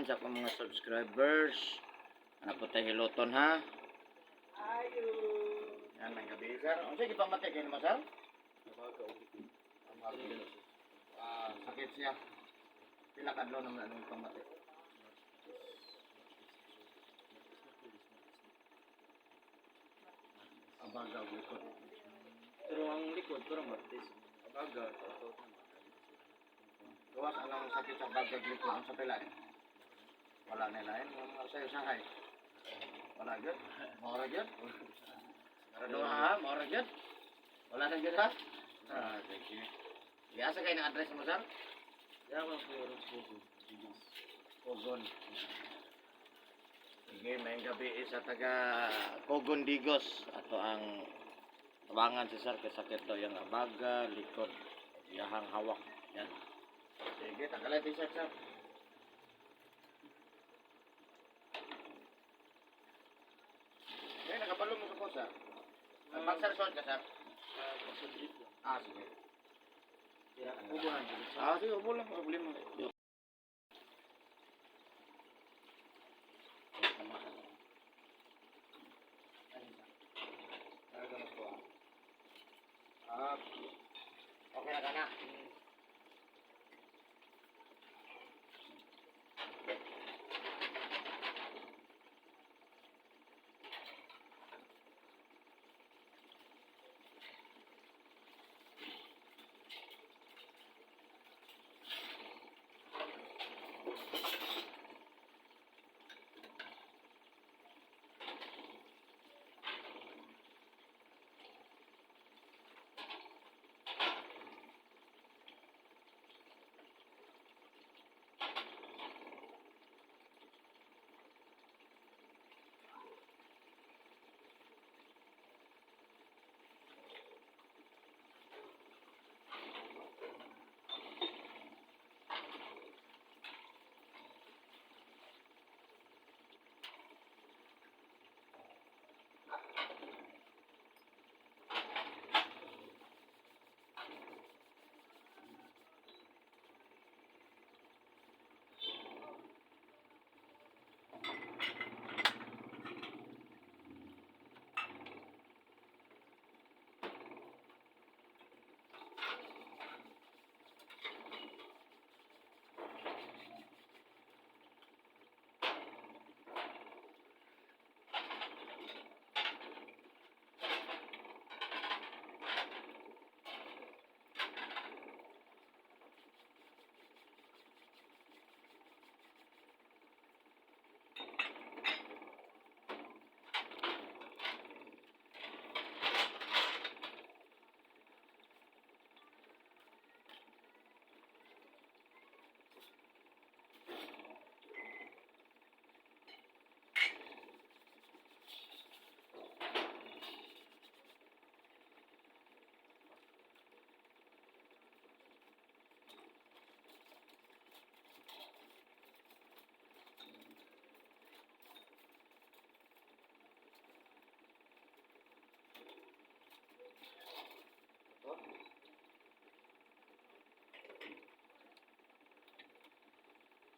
tanan sa akong mga subscribers. Ano po tayo hiluton ha? Yan ang gabi, sir. Unsa gipamatay kayo naman, sir? Ah, sakit siya. Pila ka adlaw naman anong pamatay? Abaga og likod. Pero ang likod, parang Martes. Abaga, totoo. Gawas anong sakit sa bagag likod ang sa pila eh. Wala na lain mga sayo sahay. Wala gyud. Mora gyud. Sigurado ha, mora gyud. Wala na gyud ha. Ah, sige. Asa kay na address mo, sir? Kaya ako po rin po. Kogon. Sige, may gabi sa taga Kogon Digos ato ang tabangan si sir kay sakit daw yung abaga, likod, iyahang hawak. Yan. Sige, tanggalin t-shirt, sir. Eh, nakapalo mo sa po, sir. Mag-sir short ka, sir? Ah, pasabit lang. Ah, sige. Kaya, ubo na dito. Ah, sige, ubo lang. Problema. Ah, okay na ka na.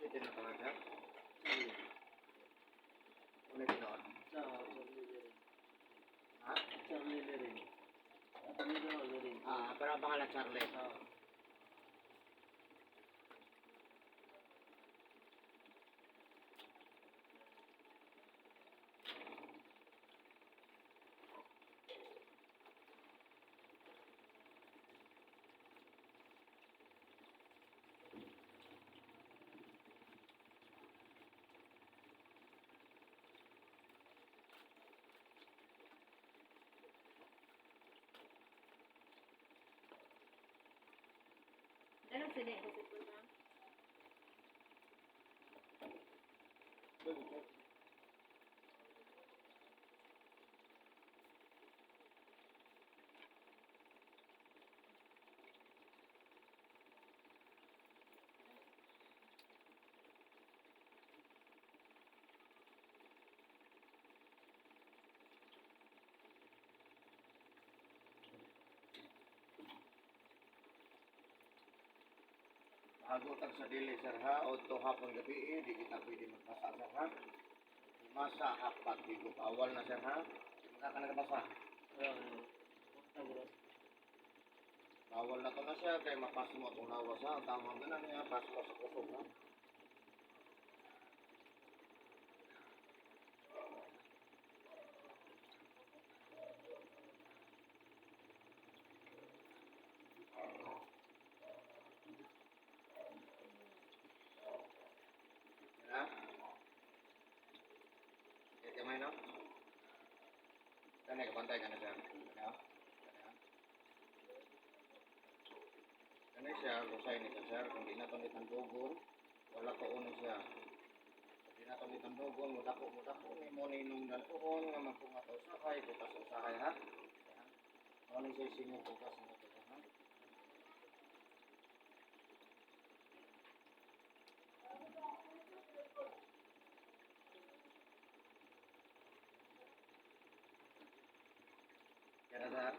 Ito na pala, sir. Ulit noon. Sa Charlie Lirin. Ha? Charlie Lirin. Charlie Lirin. Ah, pero ang pangalan Charlie. Ah. Ano sila yung kasi po na? Hagutag sa dili, sir, ha, o to hapon gabi, eh, di kita pwede magbasa, sir, ha. Masa hapat, di ko bawal na, sir, ha. Di ka nagabasa. Bawal na to na siya, kay mapasmo atong lawas, ha. Ang tama na niya, pasmo sa kusog, ha. Ha? Okay, kamay, no? Kani, kabantay ka na, sir. Kani, oh. Kani, oh. Kani siya, lusay ni siya, sir. Kung di na ito nitandugon, wala ko uno siya. Kung di na ito nitandugon, mudako, ni mo ninong danuon, nga magpunga ta usahay, bukas usahay, ha? Mo ni siya singong bukas nga ito, ha? Kaya na, sir.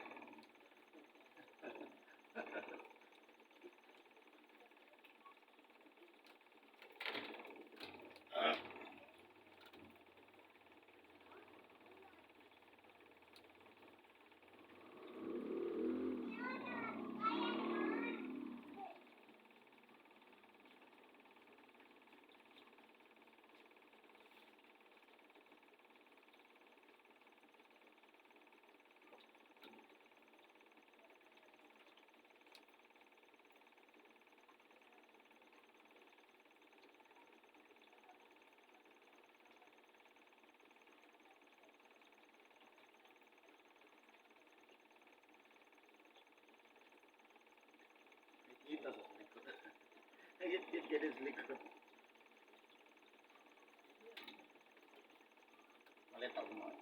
Kita sa likod. Nagit-git ka din sa likod. Malit ako mo.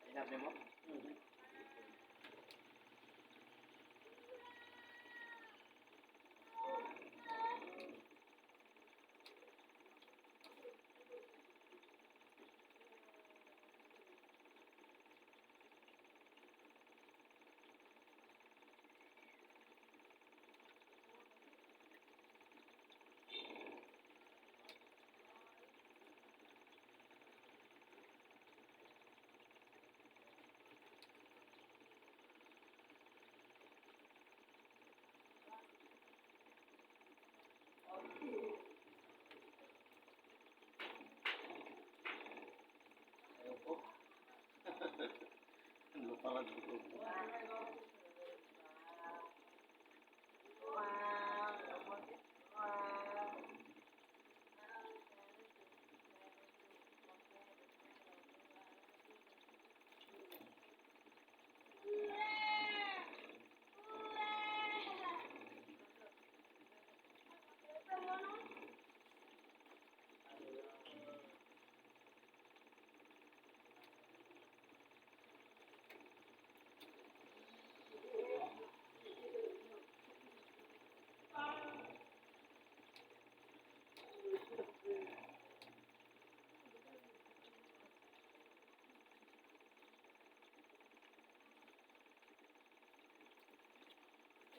Inap mo? Ayaw ko. Lupa lang ko.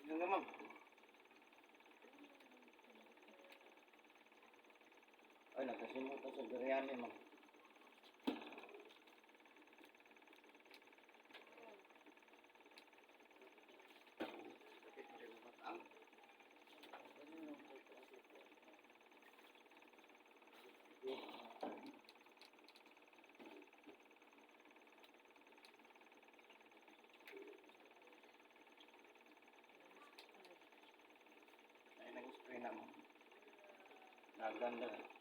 Ayun nga, ma'am. Ay, nagkasimot na sa biryani, ma'am. Sakit na rin ang bataan. Ay, nag-spray na mo. Naganda.